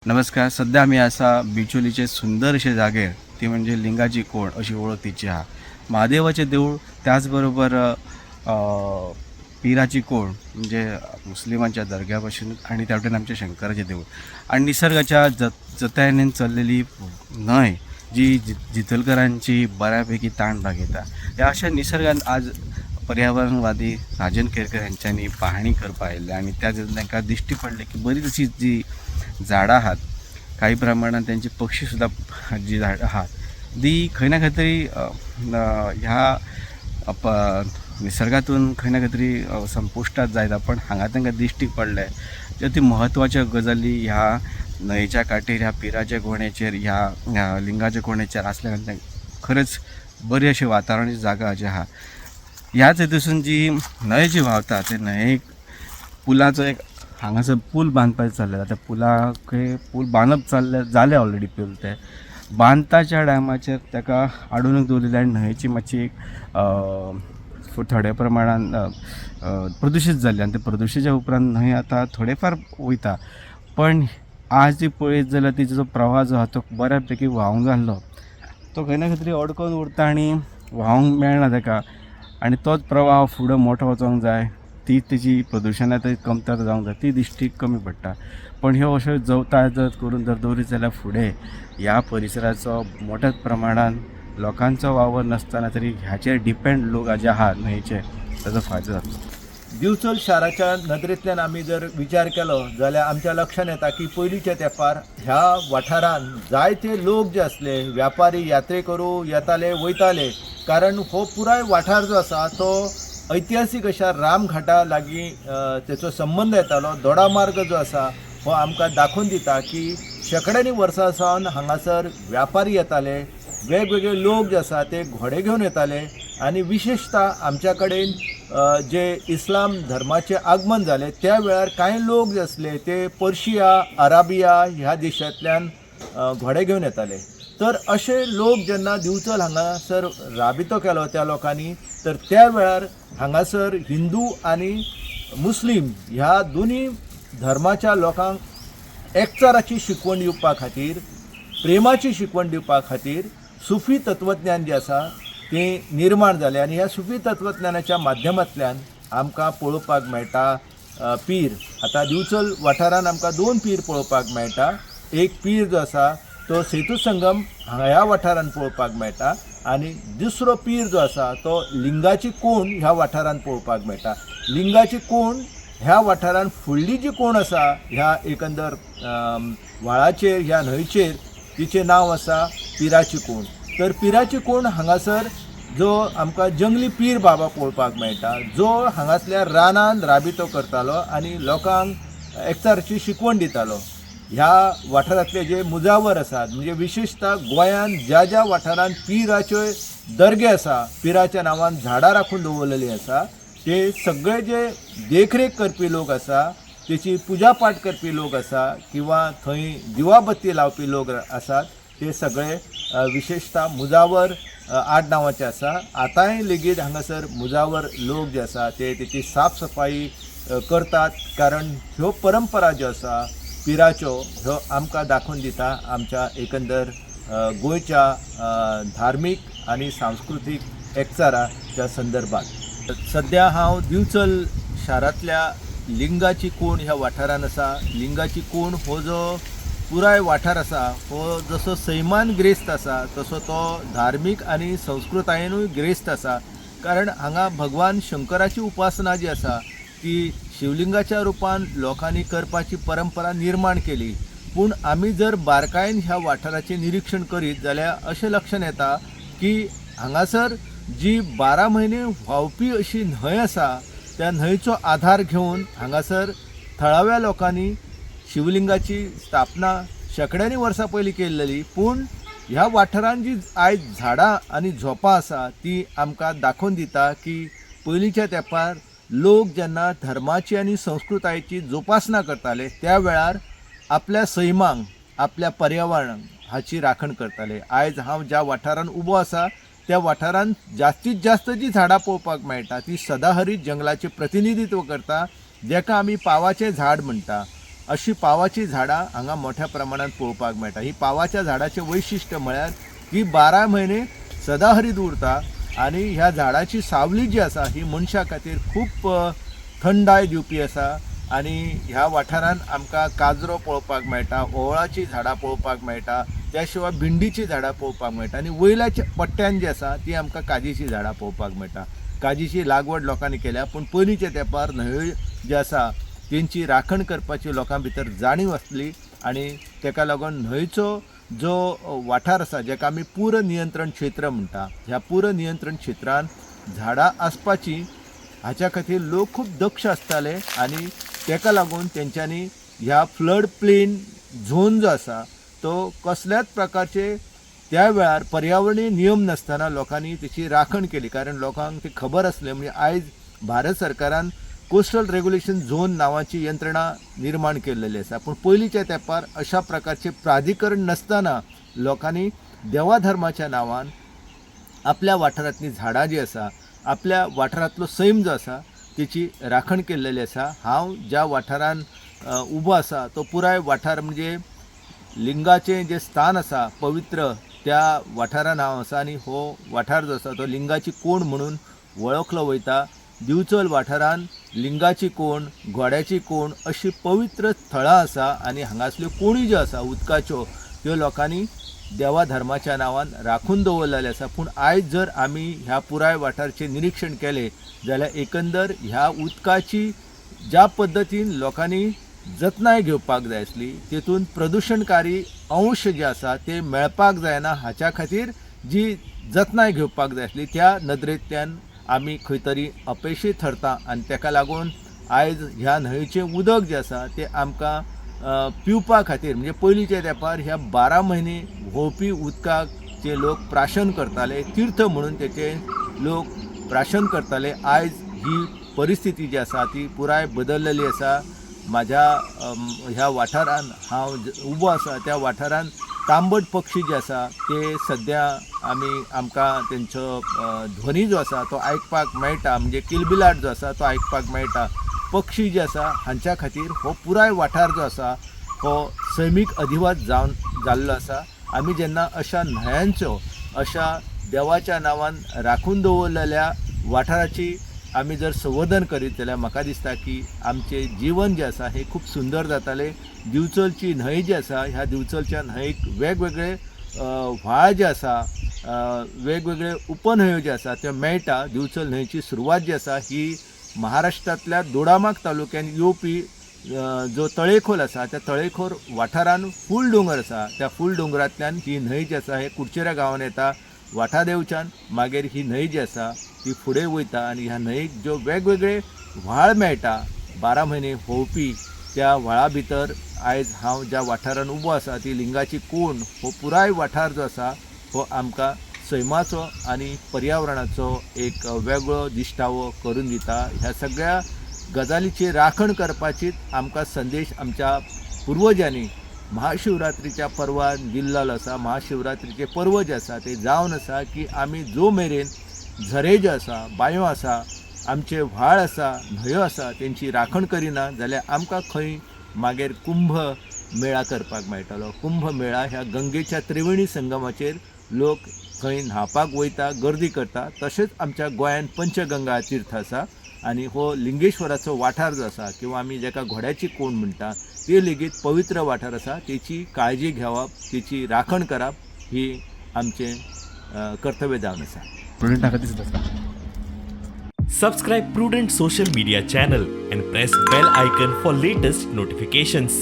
नमस्कार. सध्या आमी आसा बिचोलीचे सुंदर अशे जागेर, ती म्हणजे लिंगाची कोण अशी वळख तिची आहा. महादेवाचें देवूळ, त्याच बरोबर पिराची कोण म्हणजे मुस्लिमांच्या दर्ग्या भशेन आनी त्या वटेन आमच्या शंकराचें देवूळ आनी निसर्गाच्या जतनायेन चल्लेली न्हंय जी जितलकरांची बऱ्यापैकी ताण भागयता. ह्या अशा निसर्गान आज पर्यावरणवादी राजन केरकर हेंच्यांनी पाहणी करपाक आयिल्ले आनी त्या तांकां दिश्टी पडलें की बरीच अशी जी झाडां आहात, काही प्रमाणात त्यांची पक्षी सुद्दां जी झाडां आहात ती खंय ना खंय तरी ह्या निसर्गातून खंय ना खंय तरी संपुश्टात जायत. पण हांगा तांकां दिश्टी पडलें ज्यो ती म्हत्वाच्यो गजाली ह्या न्हंयेच्या काठीर, ह्या पिराच्या कोंड्याचेर, ह्या लिंगाच्या कोंड्याचेर आसल्या कारणान खरेंच बरी अशी वातावरणाची जागा जी आहा. ह्याच हेतूसून जी न्हंय जी व्हांवता ते न्हंयेक पुलाचो एक हांगासर पूल बांदपाचें चल्लें. त्या पुलाक पूल बांदप चल्लें, जालें ऑलरेडी. पूल ते बांदताच्या टायमाचेर ताका आडोवन दवरिल्लें आनी न्हंयेची मातशी थोड्या प्रमाणान प्रदुशीत जाल्ली आनी ते प्रदुशीच्या उपरांत न्हंय आतां थोडे फार वयता. पण आज ती पळयत जाल्यार तिजो जो प्रवाह जो आहा तो बऱ्या पैकी व्हांवूंक जाल्लो, तो खंय ना खंय तरी अडकोन उरता आनी व्हांवूंक मेळना ताका. आनी तोच प्रवाह फुडें मोठो वचोंक जाय, ती तेजी प्रदुशणां थंय कमतर जावंक जाय, ती दिश्टीक कमी पडटा. पण ह्यो अश्यो जवता जर करून जर दवरीत जाल्यार फुडें ह्या परिसराचो मोठ्या प्रमाणान लोकांचो वावर नासतना तरी ह्याचेर डिपेंड लोक जे आहा न्हंयेचे, ताजो फायदो जातलो. दिवचल शाराच्या नदरेंतल्यान आमी जर विचार केलो जाल्यार आमच्या लक्षांत येता की पयलींच्या तेंपार ह्या वाठारांत जायते लोक जे आसले, व्यापारी, यात्रेकरू येताले वयताले, कारण हो पुराय वाठार जो आसा तो ऐतिहासीक अशा रामघाटा लागीं तेचो संबंद येतालो. दोडामार्ग जो आसा हो आमकां दाखोवन दिता की शेंकड्यांनी वर्सां सावन हांगासर व्यापारी येताले, वेगवेगळे लोक जे आसा ते घोडे घेवन येताले. आनी विशेशता आमच्या कडेन जे इस्लाम धर्माचें आगमन जालें त्या वेळार कांय लोक जे आसले ते पर्शिया, अराबिया ह्या देशांतल्यान घोडे घेवन येताले. तर अशे लोक जेन्ना दिवचल हांगासर राबितो केलो त्या लोकांनी, तर त्या वेळार हांगासर हिंदू आनी मुस्लीम ह्या दोनी धर्माच्या लोकांक एकचाराची शिकवण दिवपा खातीर, प्रेमाची शिकवण दिवपा खातीर सुफी तत्वज्ञान जें आसा तें निर्माण जालें. आनी ह्या सुफी तत्वज्ञानाच्या माध्यमांतल्यान आमकां पळोवपाक मेळटा पीर. आतां दिवचल वाठारांत आमकां दोन पीर पळोवपाक मेळटा. एक पीर जो आसा तो सेतू संगम ह्या वाठारांत पळोवपाक मेळटा आनी दुसरो पीर जो आसा तो लिंगाची कोण ह्या वाठारांत पळोवपाक मेळटा. लिंगाची कोण ह्या वाठारांत फुडली जी कोण आसा ह्या एकंदर व्हाळाचेर, ह्या न्हंयचेर, तिचें नांव आसा पिराची कोण. तर पिराची कोण हांगासर जो आमकां जंगली पीर बाबा पळोवपाक मेळटा, जो हांगासल्या रानान राबितो करतालो आनी लोकांक एकचाराची शिकवण दितालो. ह्या वाठारांतले जे मुजावर आसात, म्हणजे विशेशता गोंयांत ज्या ज्या वाठारांत पिराच्यो दर्गे आसा, पिराच्या नांवान झाडां राखून दवरलेलीं आसा, ते सगळे जे देखरेख करपी लोक आसा, तेची पुजा पाठ करपी लोक आसा किंवा थंय दिवाबत्ती लावपी लोक आसात, ते सगळे विशेशता मुजावर आड नांवाचे आसा. आतांय लेगीत हांगासर मुजावर लोक जे आसा ते तेची साफ सफाई करतात, कारण ह्यो परंपरा ज्यो आसा पिराच्यो ह्यो आमकां दाखोवन दिता आमच्या एकंदर गोंयच्या धार्मीक आनी सांस्कृतीक एकचाराच्या संदर्भात. सद्या हांव दिवचल शारांतल्या लिंगाची कोण ह्या वाठारांत आसा. लिंगाची कोण हो जो पुराय वाठार आसा हो जसो सैमान ग्रेस्त आसा तसो तो धार्मीक आनी संस्कृतायेनूय ग्रेस्त आसा, कारण हांगा भगवान शंकराची उपासना जी आसा ती शिवलिंगाच्या रुपान लोकांनी करपाची परंपरा निर्माण केली. पूण आमी जर बारकायेन ह्या वाठाराचें निरिक्षण करीत जाल्यार अशें लक्षांत येता की हांगासर जी 12 म्हयने व्हांवपी अशी न्हंय आसा त्या न्हंयचो आधार घेवन हांगासर थळाव्या लोकांनी शिवलिंगाची स्थापना शेंकड्यांनी वर्सां पयलीं केल्लेली. पूण ह्या वाठारांत जी आयज झाडां आनी झोपां आसा ती आमकां दाखोवन दिता की पयलींच्या तेंपार लोक जेन्ना धर्माची आनी संस्कृतायेची जोपासना करताले त्या वेळार आपल्या सैमाक, आपल्या पर्यावरणाक हाची राखण करताले. आयज हांव ज्या वाठारांत उबो आसा त्या वाठारांत जास्तीत जास्त जी झाडां पळोवपाक मेळटा ती सदाहरीत जंगलाचें प्रतिनिधित्व करता, जेका आमी पावाचें झाड म्हणटा. अशी पावाची झाडां हांगा मोठ्या प्रमाणात पळोवपाक मेळटा. ही पावाच्या झाडाचें वैशिश्ट्य म्हळ्यार ही 12 म्हयने सदाहरीत उरता आनी ह्या झाडाची सावली जी आसा ही मनशा खातीर खूब थंडाय दिवपी आसा. आनी ह्या वाठारांत आमकां काजरो पळोवपाक मेळटा, ओंवळाचीं झाडां पळोवपाक मेळटा, त्या शिवाय भिंडीचीं झाडां पळोवपाक मेळटा आनी वयल्या पट्ट्यान जी आसा ती आमकां काजीचीं झाडां पळोवपाक मेळटा. काजीची लागवड लोकांनी केल्या, पूण पयलींच्या तेंपार न्हंयो ज्यो आसा तेंची राखण करपाची लोकां भितर जाणीव आसली आनी तेका लागून न्हंयचो जो वाठार आसा जेका आमी पूर नियंत्रण क्षेत्र म्हणटा, ह्या पूर नियंत्रण क्षेत्रान झाडां आसपाची हाच्या खातीर लोक खूब दक्ष आसताले आनी तेका लागून तेंच्यांनी ह्या फ्लड प्लेन झोन जो आसा तो कसल्याच प्रकारचे त्या वेळार पर्यावरणीय नियम नासतना लोकांनी तेची राखण केली, कारण लोकांक ती खबर आसलें. म्हणजे आयज भारत सरकारान कोस्टल रेग्युलेशन झोन नांवाची यंत्रणा निर्माण केल्लेली आसा, पूण पयलींच्या तेंपार अशा प्रकारचें प्राधिकरण नासतना लोकांनी देवा धर्माच्या नांवान आपल्या वाठारांतलीं झाडां जीं आसा, आपल्या वाठारांतलो सैम जो आसा तेची राखण केल्लेली आसा. हांव ज्या वाठारान उबो आसा तो पुराय वाठार म्हणजे लिंगाचें जें स्थान आसा पवित्र, त्या वाठारान हांव आसा आनी हो वाठार जो आसा तो लिंगाची कोण म्हणून वळखलो वयता. दिवचल वाठारान लिंगाची कोण, घोड्याची कोण अशी पवित्र थळां आसा आनी हांगासल्यो कोणी ज्यो आसा उदकाच्यो त्यो लोकांनी देवा धर्माच्या नांवान राखून दवरलेलें आसा. पूण आयज जर आमी ह्या पुराय वाठारचें निरिक्षण केलें जाल्यार एकंदर ह्या उदकाची ज्या पद्दतीन लोकांनी जतनाय घेवपाक जाय आसली तेतून प्रदुशणकारी अंश जे आसा ते मेळपाक जायना, हाच्या खातीर जी जतनाय घेवपाक जाय आसली त्या नदरेंतल्यान आमी खंय तरी अपेशी थरता आनी तेका लागून आयज ह्या न्हंयचें उदक जें आसा तें आमकां पिवपा खातीर म्हणजे पयलींच्या तेंपार ह्या 12 म्हयने व्होंवपी उदकाक जे लोक प्राशन करताले, तीर्थ म्हणून तेचे लोक प्राशन करताले, आयज ही परिस्थिती जी आसा ती पुराय बदललेली आसा. म्हाज्या ह्या वाठारान हांव उबो आसा त्या वाठारान तांबट पक्षी जे आसा ते सद्या आमकां तेंचो ध्वनी जो आसा तो आयकपाक मेळटा, म्हणजे किलबिलाट जो आसा तो आयकपाक मेळटा. पक्षी जे आसा हांच्या खातीर हो पुराय वाठार जो आसा हो सैमीक अधिवास जावन जाल्लो आसा. आमी जेन्ना अशा न्हंयांचो अशा देवाच्या नांवान राखून दवरलेल्या वाठाराची आमी जर संवर्धन करीत जाल्यार म्हाका दिसता की आमचें जिवन जें आसा हें खूब सुंदर जातालें. दिवचलची न्हंय जी आसा ह्या दिवचलच्या न्हंयेक वेगवेगळे व्हाळ जे आसा, वेगवेगळे उपन्हंयो ज्यो आसा त्यो मेळटा. दिवचल न्हंयची सुरवात जी आसा ही महाराष्ट्रांतल्या दोडामार्ग तालुक्यान येवपी जो तळेखोल आसा त्या तळेखोल वाठारान फूल दोंगर आसा, त्या फूल दोंगरांतल्यान ही न्हंय जी आसा हे कुडचेऱ्या गांवान येता. वाठादेवच्यान मागीर ही न्हंय जी आसा ती फुडें वयता आनी ह्या न्हंयेक ज्यो वेगवेगळे व्हाळ मेळटा 12 म्हयने व्होंवपी, त्या व्हाळा भितर आयज हांव ज्या वाठारान उबो आसा ती लिंगाची कोण हो पुराय वाठार जो आसा हो आमकां सैमाचो आनी पर्यावरणाचो एक वेगळो दिश्टावो करून दिता. ह्या सगळ्या गजालीची राखण करपाची आमकां संदेश आमच्या पुर्वजांनी महाशिवरात्रीच्या पर्वान दिल्लो आसा. महाशिवरात्रीचें पर्व जें आसा तें जावन आसा की आमी जो मेरेन झरे जे आसा, बांयो आसा, आमचे व्हाळ आसा, न्हंयो आसा तेंची राखण करिना जाल्यार आमकां खंय मागीर कुंभ मेळा करपाक मेळटलो. कुंभ मेळा ह्या गंगेच्या त्रिवेणी संगमाचेर लोक थंय न्हांवपाक वयता, गर्दी करता. तशेंच आमच्या गोंयांत पंचगंगा तीर्थ आसा आनी हो लिंगेश्वराचो वाठार जो आसा किंवा आमी जाका घोड्याची कोण म्हणटा ते लेगीत पवित्र वाठार आसा. तेची काळजी घेवप, तेची राखण करप ही आमचें कर्तव्य जावन आसा. प्रुडंट नाका दिसत आसा. Subscribe Prudent Social Media channel and press bell icon for latest notifications.